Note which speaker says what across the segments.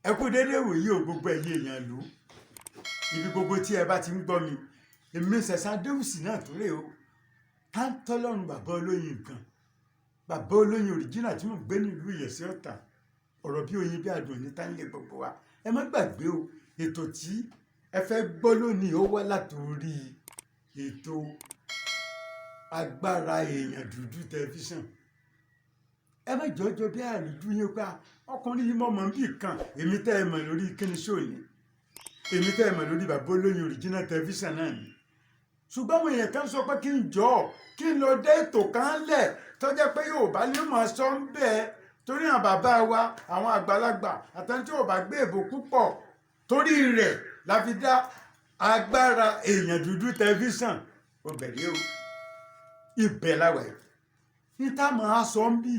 Speaker 1: Ẹ kú déédéé wòyí o, gbogbo ẹ̀yin èèyàn ìlú, ibi gbogbo tí ẹ bá ti ń gbọ́ mi. Èmi Sẹ̀san Adéwùsì náà tó rè o, táńtọ́lọ́run, bàbá olóyin nǹkan, bàbá olóyin original tí mò ń gbé nílùú Ìyẹ̀sí Ọ̀tà. Ọ̀rọ̀ bí oyin bí adùn ní táńlé gbogbo wa. Ẹ má gbàgbé o, ètò tí ẹ fẹ́ gbọ́ lónìí, ó wá látòrí ètò Agbára Èèyàn Dúdú Tẹlifíṣàn. Ẹ má jọjọ bí àlùdú yín pa ọkùnrin yìí mọ̀mọ́ bí kan. Èmi tẹ́ ẹ mọ̀ lórí kíni ṣó ni, èmi tẹ́ ẹ mọ̀ lórí bàbá olóyin original tẹlifíṣàn náà ni. Ṣùgbọ́n àwọn èèyàn kan sọ pé kí n jọ kí n lọ dé ètò kan lẹ̀ tó jẹ́ pé Yorùbá ní mọ̀ sọ ń bẹ́ẹ̀, torí àwọn bàbá wa, àwọn àgbàlagbà àtàwọn tí ò bá gbé èbò púpọ̀. Torí rẹ̀ la fi dá Agbára Èèyàn Dúdú Tẹlifíṣàn. Ó bẹ̀rẹ̀ o, ibẹ̀ láwẹ̀ ní táwọn aṣọ ń bì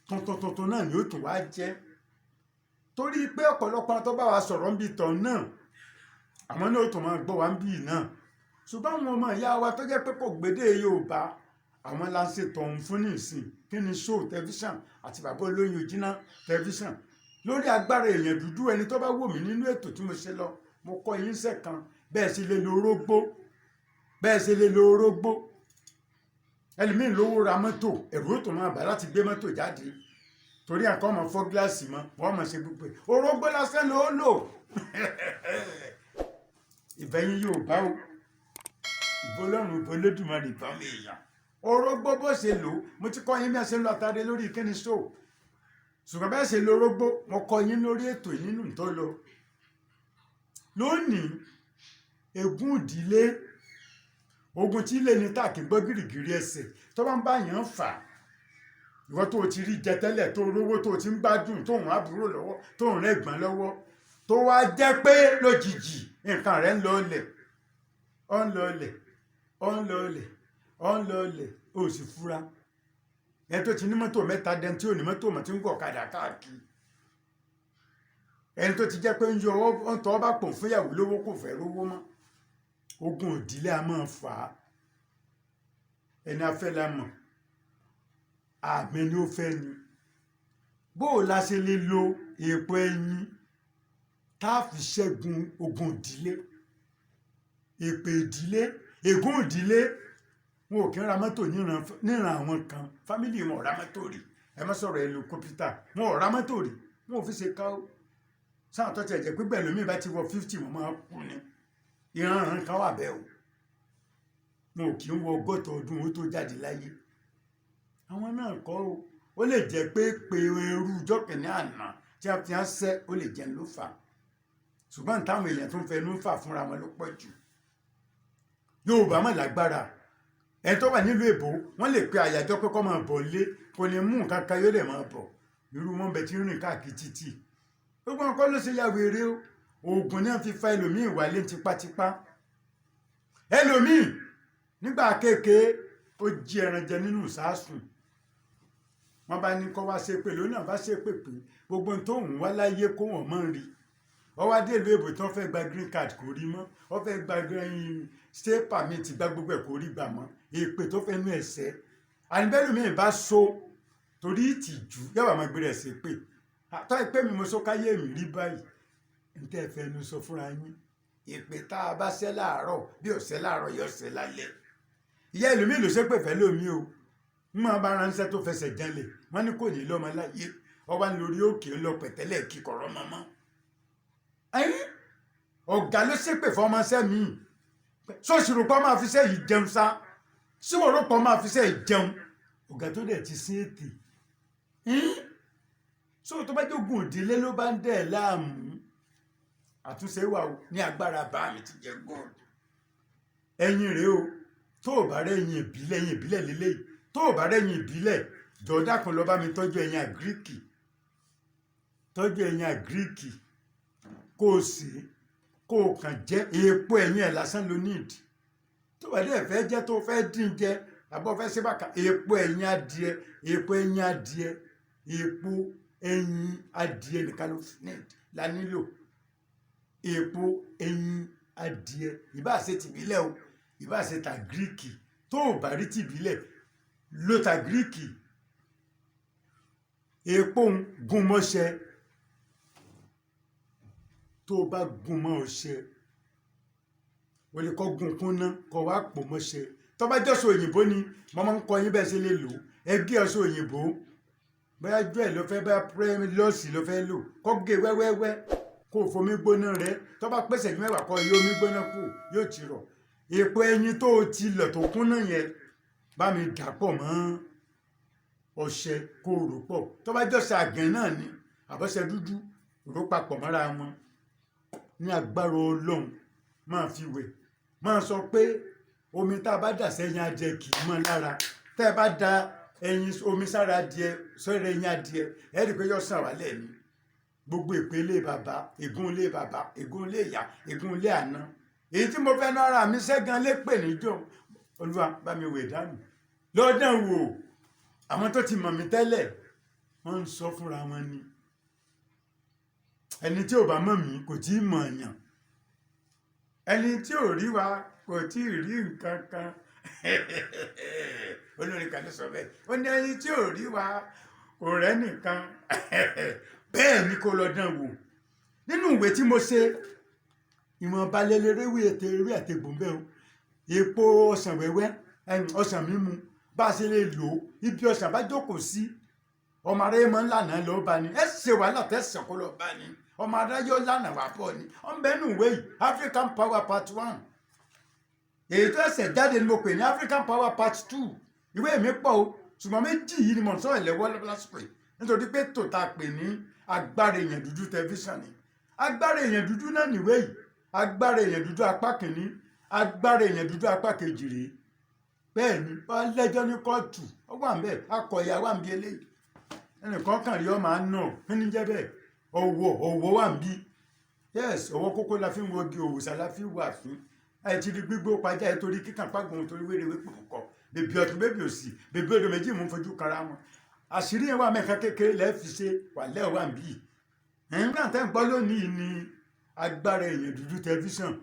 Speaker 1: tuntun tuntun náà ni ó tún wá jẹ́, torí pé ọ̀pọ̀lọpọ̀ àwọn tó bá wa sọ̀rọ̀ ń bì tọ̀ náà, àwọn náà ó tún máa gbọ́ wa ń bì náà. Ṣùgbọ́n àwọn ọmọ ìyá wa tó jẹ́ pé kò gbédè Yorùbá, àwọn la ń ṣe tọ̀hún fún nísìn, Kí ni Show Tẹlifíṣàn àti bàbá olóyin òjìnà tẹlifíṣàn lórí Agbára Èèyàn Dúdú. Ẹni tó bá wò mí nínú ètò tí mo ṣe lọ, mo kọ́ yín sẹ́ kan bẹ́ẹ̀ sì lè lo orógbó, bẹ́ẹ̀ sì lè lo orógbó. Ẹlòmíín lówó ra mọ́tò, ẹ̀rù ó tó máa bà láti gbé mọ́tò jáde, torí àkọ́ ọmọ fọ́ gíláàsì mọ́, wọ́n mọ̀ ṣe gbogbo ẹ̀. Orógbó lásán ló lò. Ìbẹ̀yìn yóò bá o, ìbò Ọlọ́run, ìbò Olódùmarè, ìbọn mi èèyàn. Orógbó bó ṣe lò, mo ti kọ́ yín bí a ṣe ń lo àtàrí lórí Kíni Show, ṣùgbọ́n bẹ́ẹ̀ ṣe lo orógbó, mo kọ́ yín lórí ètò yìí nínú tó lọ. Lónìí, ègún ìdílé, ogun tí ilé ní tàkì gbọ́ gìrìgìrì ẹsẹ̀ tó bá ń bá yàn fà. Ìwọ tó o ti rí jẹ tẹ́lẹ̀, tó rówó, tó o ti ń gbádùn, tó ń àbúrò lọ́wọ́, tó ń rẹ́gbọ̀n lọ́wọ́, tó wá jẹ́ pé lójijì nǹkan rẹ̀ ń lọ ọlẹ̀, ó ń lọ ọlẹ̀, ó ń lọ ọlẹ̀, ó ń lọ ọlẹ̀, ó sì fura. Ẹni tó ti ní mọ́tò mẹ́ta dẹni tí ò ní mọ́tò mọ́, tí ń gọ̀ ọ̀kadà káàkiri. Ẹni tó ti jẹ́ pé ń yọ ọ́ ń tọ́ bá pò fúnyàwó lówó, kò fẹ́ rówó mọ́. Ogun ìdílé a máa fà á. Ẹni afẹ́ la mọ̀, àmì ni ó fẹ́ ni. Bó o la ṣe lè lo èèpo ẹyin tá a fi ṣẹ́gun ogun ìdílé, èpè ìdílé, ègún ìdílé? Wọn ò kí ń ra mọ́tò níran àwọn kan, family wọn ò ra mọ́tò rí. Ẹ má sọ̀rọ̀ helicopter, wọn ò ra mọ́tò rí, wọn ò fi ṣe ká sáà tó tiẹ̀ jẹ́ pé pẹ̀lú mi bá ti wọ 50, wọn máa kú ni. Ìran kan wà bẹ́ẹ̀ o, wọn ò kí ń wọ 60 ọdún ó tó jáde láyé. Àwọn náà kọ́ o, ó lè jẹ́ pé ẹrú jọ́kìnní àná tí a fi hàn sẹ́, ó lè jẹ́ ló fà á. Ṣùgbọ́n táwọn èèyàn tó ń fẹnu fà fúnra wọn ló pọ̀ jù. Yorùbá mọ̀ lágbára. Ẹni tó wà nílùú èbó, wọ́n lè pe àyájọ́ pé kó máa bọ̀ lé, kò ní mú nǹkan kan, yóò lè máa bọ̀. Irú wọn bẹ tí ń rìn káàkiri títì. Gbogbo nǹkan ló ṣe ya wèrè o. Oògùn náà fi fa ẹlòmíì wálé tipátipá. Ẹlòmíì nígbà kékeré, ó jí ẹran jẹ nínú ìsásùn, wọ́n bá ní kó wá ṣe pé lónà bá ṣe pé pé gbogbo ohun tó ń wá láyé kó wọ́n mọ̀ rí. Wọ́n wá dé ìlú èbò tí wọ́n fẹ́ gba green card, kò rí mọ́. Wọ́n fẹ́ gba green stay permit, gba gbogbo ẹ̀, kò rí gbà mọ́. Èpè tó fẹ́ nú ẹ̀sẹ̀ àníbẹ́lú bá so torí ìtìjú yàrá máa gbé rẹ̀ sí pé àtọ́ ìpè mi mo sọ káyé mi rí báyìí. N tẹ́ fẹ́ nu sọ fúnra yín, èpè tá a bá ṣẹ́ láàárọ̀, bí ò ṣẹ́ láàárọ̀, yóò ṣẹ́ lálẹ́. Ìyá ẹlòmíì ló ṣépè fẹ́ lómi o, ń máa bá ránṣẹ́ tó fẹsẹ̀ janlẹ̀, wọ́n ní kò ní lọ́mọ láyé. Ọba lórí òkè ń lọ pẹ̀tẹ́lẹ̀ kíkọ̀rọ̀ mọ́mọ́. Ẹ̀yìn ọ̀gá ló ṣépè fọmọṣẹ́ mi, sọ́ọ̀sì rò pọ́ máa fi ṣẹ́ yìí jẹun sá, síwọ̀n rò pọ́ máa fi ṣẹ́ yìí jẹun. Ọ̀gá tó dẹ̀ ti sín ètè sóò tó bá jógun ìdílé ló bá ń dẹ̀ láàmú, àtúnṣe wà o ní agbára bá mi ti jẹ gold. Ẹyin rèé o. Tó o bá rẹ́yìn ìbílẹ̀, ẹyin ìbílẹ̀ lélẹ́yìí. Tó o bá rẹ́yìn ìbílẹ̀, jọ̀ọ́ dákun, lọ bá mi tọ́jú ẹyin agric, tọ́jú ẹyin agric, kó o sì kó o kàn jẹ́ èèpo ẹ̀yìn ẹ̀ lásán ló need. Tó bá dẹ̀ fẹ́ jẹ́, tó fẹ́ dín jẹ, àbọ̀ fẹ́ ṣe bákan, èèpo ẹ̀yìn adìẹ, èèpo ẹ̀yìn adìẹ, èèpo ẹ̀yìn adìẹ nìkan ló need la nílò. Èèpo ẹ̀yìn adìẹ, ìbá ṣe tìbílẹ̀ o, ìbá ṣe t'agric. Tó o bá rí tìbílẹ̀, ló t'agric. Èèpo ń gún mọ́ṣẹ́. Tó o bá gún mọ́ ọṣẹ, o lè kọ́ gun kúnná kọ́ wá pò mọ́ṣẹ. Tó bá jọ́sọ òyìnbó ni mo máa ń kọ́ yín bẹ́ẹ̀ ṣe lè lò. Ẹ gé ọṣẹ òyìnbó, bóyá jọ́ ẹ̀ ló fẹ́, bóyá lọ́ọ̀sì ló fẹ́ lò, kó gé wẹ́wẹ́wẹ́, kó o fomi gbóná rẹ. Tó bá pèsè ní 10, kó yọ omi gbóná kù, yóò ti rọ̀. Èpo ẹyin tó o ti lọ̀ tó kúnná yẹn, bá mi dà pọ̀ mọ́ ọṣẹ, kó o rò pọ̀. Tó bá jọ́sẹ àgàn náà ni àbọ̀ṣẹ dúdú, rò papọ̀ mọ́ra wọn. Ní agbára Ọlọ́run, máa fi wẹ̀. Máa sọ pé omi tá a bá dà sẹ́yìn adìẹ kì í mọ́ lára. Tẹ́ ẹ bá da ẹyin omi sára adìẹ, sọ́rọ̀ ẹyin adìẹ, ẹ rí i pé yọ sàn wálẹ̀ ni. Gbogbo èpè ilé bàbá, ègún ilé bàbá, ègún ilé ìyá, ègún ilé àná, èyí tí mo fẹ́ náà ara mi ṣẹ́gan lépè níjọ́, Olúwa bá mi wẹ̀ dànù. Lọ́dàn wò, àwọn tó ti mọ̀ mí tẹ́lẹ̀, wọ́n ń sọ fúnra wọn ni. Ẹni tí ò bá mọ̀ mí kò tí ì mọ̀ yàn. Ẹni tí ò rí wa kò tí ì rí nǹkan kan. Olórin kan ló sọ bẹ́ẹ̀, ó ní ẹni tí ò rí wa kò rẹ́ nìkan. Bẹ́ẹ̀ ni kó lọ dán wò. Nínú ìwé tí mo ṣe, ìwọ̀nba lélẹ́rẹ́wé ètò eré àtegbò ń bẹ́ o. Èpo ọsàn wẹ́wẹ́, ọsàn mímu, bá a ṣe lè lò ó. Ibi ọsàn bá jókòó sí, ọmọ aráyé máa ń lànà lọ bá ní. Ẹ ṣe wàhálà tẹsán kó lọ bá ní, ọmọ aráyé ó lànà wà bọ̀ ni. Ó ń bẹ́ẹ̀ nù ìwé yìí, African Power Part 1. Èyí tó ẹsẹ̀ jáde ni mo pè ní African Power Part 2. Ìwé mi pọ̀ o, ṣùgbọ́n méjì yìí ni mo ń sọ̀rọ̀ lẹ́wọ́ lásìkò yìí, nítorí pé tòótá pè ní Agbára Èèyàn Dúdú Tẹlifíṣàn ni. Agbára Èèyàn Dúdú náà nìwé yìí. Agbára Èèyàn Dúdú apá kìíní, Agbára Èèyàn Dúdú apá kejì rèé. Bẹ́ẹ̀ ni, wọ́n lẹ́jọ́ ní kóòtù, ó wà ń bẹ̀, akọ̀yà wà ń bí eléyìí. Ẹnìkan kàn rí ọ máa ń nà kí ni jẹ́ bẹ́ẹ̀. Ọ̀wọ̀, ọ̀wọ̀ wà ń bí. Yes, ọwọ́ kókó la fi ń wogi, òwòsàn la fi wà fún ẹ ti di gbígbó pajá ẹ, torí kíkàn pàgbọ́n, torí wéréwé pòkọ̀, bèbí ọ̀tún, bèbí òsì, bèbí odò méjì mú fojú kara wọn. Àṣírí yẹn wà mẹ́ka kékeré lẹ́ẹ̀ fi ṣe wà lẹ́ẹ̀ wà ń bí. Ẹ̀yin náà tẹ́ ń gbọ́ lónìí ni Agbára Èèyàn Dúdú Tẹlifíṣàn.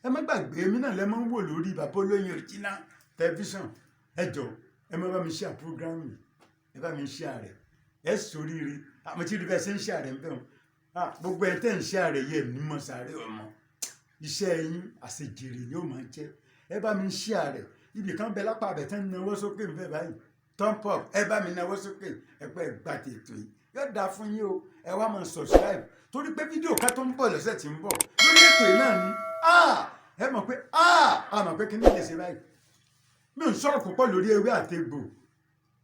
Speaker 1: Ẹ má gbàgbé, èmi náà lẹ́ máa ń wò lórí Bàbá Olóyin Original Tẹlifíṣàn. Ẹ jọ, ẹ má bá mi share program yìí, ẹ bá mi share rẹ̀, ẹ sóríire. Àmọ́ tí rí bẹ́ẹ̀ ṣe ń share rẹ̀ ń bẹ̀ wọ́n, gbogbo ẹ̀ tẹ́ ń share rẹ̀ yẹ ní mọ̀ sáré ọmọ iṣẹ́ yín, àṣejèrè ni ó máa jẹ́. Ẹ bá mi share rẹ̀. Ibì kan bẹ lápá abẹ tẹ́ ń nawọ́ sókè ń bẹ báyìí, thumb up. Ẹ bá mi nawọ́ sókè, ẹ pẹ́ gbà tètò yìí, yóò dáa fún yín o. Ẹ wá máa subscribe, torí pé fídíò ká tó ń bọ̀ lọ́sẹ̀ tí ń bọ̀ lórí ètò yìí náà ni. Ẹ mọ̀ pé a mọ̀ pé kí ni lè ṣe báyìí. Mi ò ń sọ̀rọ̀ púpọ̀ lórí ewé àtegbò.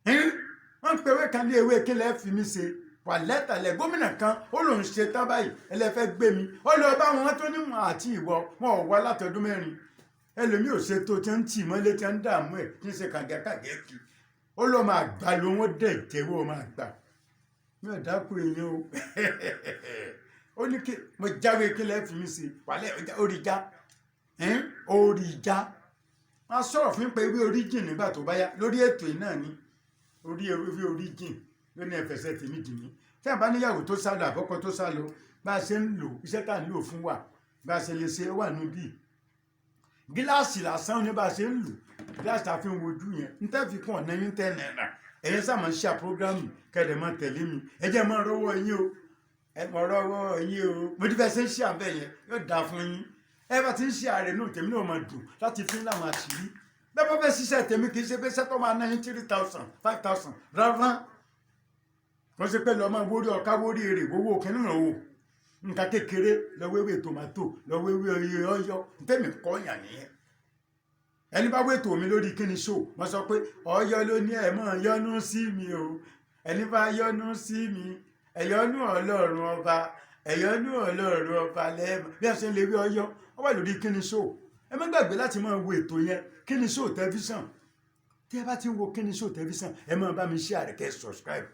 Speaker 1: Wọ́n ń pe ewé kan ní ewé kí lẹ́ẹ̀ fi mí ṣe wà lẹ́tàlẹ̀. Gómìnà kan ó lòun ṣe tán báyìí, ẹlẹ́fẹ́ gbé mi, ó lọ bá wọn tó níwọ̀n àti ìwọ wọn ò wá látọdún 4. Ẹlòmíì ò ṣètò tí ń tì mọ́lé, tí ń dààmú ẹ̀, tí ń ṣe kàgẹ́kàgẹ́ kì. Ó lọ́ máa gbà ló wọ́n dẹ̀ jẹ́wọ́ máa gbà. Mi ò dákú èèyàn o. Ó ní kí mo jáwé kí lẹ́ẹ̀ fi mí ṣe wàlẹ́ orí já, orí já. Wọ́n sọ̀rọ̀ fún pé ewé oríjìn nígbà tó bá yá lórí ètò yìí náà ni. Orí ewé oríjìn ló ní ẹfẹsẹ̀ tèmi dì mí. Tí a bá níyàwó tó sálọ, àbọ́kọ tó sálọ, bá a ṣe ń lò, iṣẹ́ tá à ń lò fún wa, bá a ṣe lè ṣe wà níbí. Gíláàsì lásán ní bá a ṣe ń lò, gíláàsì tá a fi ń wojú yẹn ń tẹ́ fi kún ọ̀nà yín tẹ́ náírà. Ẹ̀yin sáà máa ń ṣe program, kẹ́lẹ̀ máa tẹ̀lé mi. Ẹ jẹ́ máa rọ́wọ́ yín o, ẹ máa rọ́wọ́ yín o. Mo ti fẹ́ ṣe ń ṣe àbẹ̀ yẹn, yóò dáa fún yín. Ẹ bá ti ń ṣe ààrẹ náà, tèmi náà máa dùn láti fi láwọn àṣírí bẹ́ẹ̀. Bá fẹ́ ṣiṣẹ́ tèmi, kì í ṣe pé sẹ́tọ́ máa ná yín 3,000, 5,000 rárá. Wọ́n ṣe pé lọ́ọ́ máa wórí ọ̀ká, wórí èrè, wówó kínní ràn wò. Nǹkan kékeré, lọ́wọ́ ewé tòmátò, lọ́wọ́ ewé ọyọ́, tèmi kọ́ yàn nìyẹn. Ẹni bá wètò mi lórí kíni ṣó, wọ́n sọ pé Ọ̀yọ́ ló ní ẹ̀ mọ́ yọ́nú sí mi o. Ẹni bá yọ́nú sí mi, ẹ̀yọ́nú Ọlọ́run Ọba, ẹ̀yọ́nú Ọlọ́run Ọba lẹ́ẹ̀mọ́. Bí a ṣe ń lè rí Ọ̀yọ́, ó wà lórí kíni ṣó. Ẹ má gbàgbé láti máa wo ètò yẹn, kíni ṣó tẹlifíṣàn. Tí ẹ bá ti ń wo kíni ṣó tẹlifíṣàn, ẹ máa bá mi share, kẹ́ subscribe.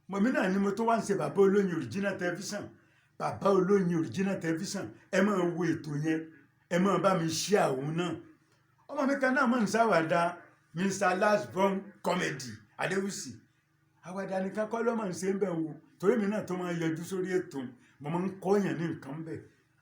Speaker 1: Mọ̀mí náà ni mo tó wá ń ṣe Bàbá Olóyin Original Tẹlifíṣàn. Bàbá Olóyin Original Tẹlifíṣàn, ẹ máa wo ètò yẹn, ẹ máa bá mi share òun náà. Ọmọ mi kan náà mọ̀ ń sáwàdà, Mr Last Born Comedy Adéwùsì. Àwàdà nìkan kọ́ ló máa ń ṣe ń bẹ̀ wò, torí mi náà tó máa yọjú sórí ètò, mo máa ń kọ́yàn ní nǹkan bẹ̀.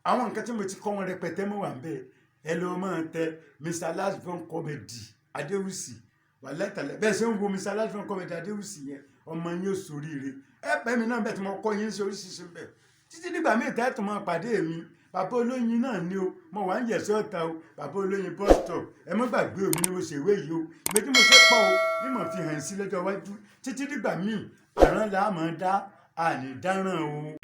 Speaker 1: Àwọn nǹkan tí mo ti kọ́ wọn rẹpẹtẹ mọ́ wà ń bẹ̀. Ẹ lọ máa tẹ Mr Last Born Comedy Adéwùsì wà lẹ́tàlẹ́. Bẹ́ẹ̀ ṣe ń wo Mr Last Born Comedy Adéwùsì yẹn, ọmọ yín ò ṣoríire. Ẹ pẹ́ mi náà bẹ́ẹ̀ tí mo kọ́ yín sí oríṣiríṣi bẹ́ẹ̀. Títí nígbà míì tẹ́ tó máa pàdé mi. Bàbá Olóyin náà ni o. Mo wà ń yẹ̀sọ́ ọ̀tà o, Bàbá Olóyin bus stop. Ẹ má gbàgbé omi ni mo ṣèwé yìí o. Ìwé tí mo ṣe pọ̀ o, mímọ̀ fi hàn sí lọ́jọ́ iwájú. Títí dìgbà míì, àrán là á máa dá, àní dáràn o.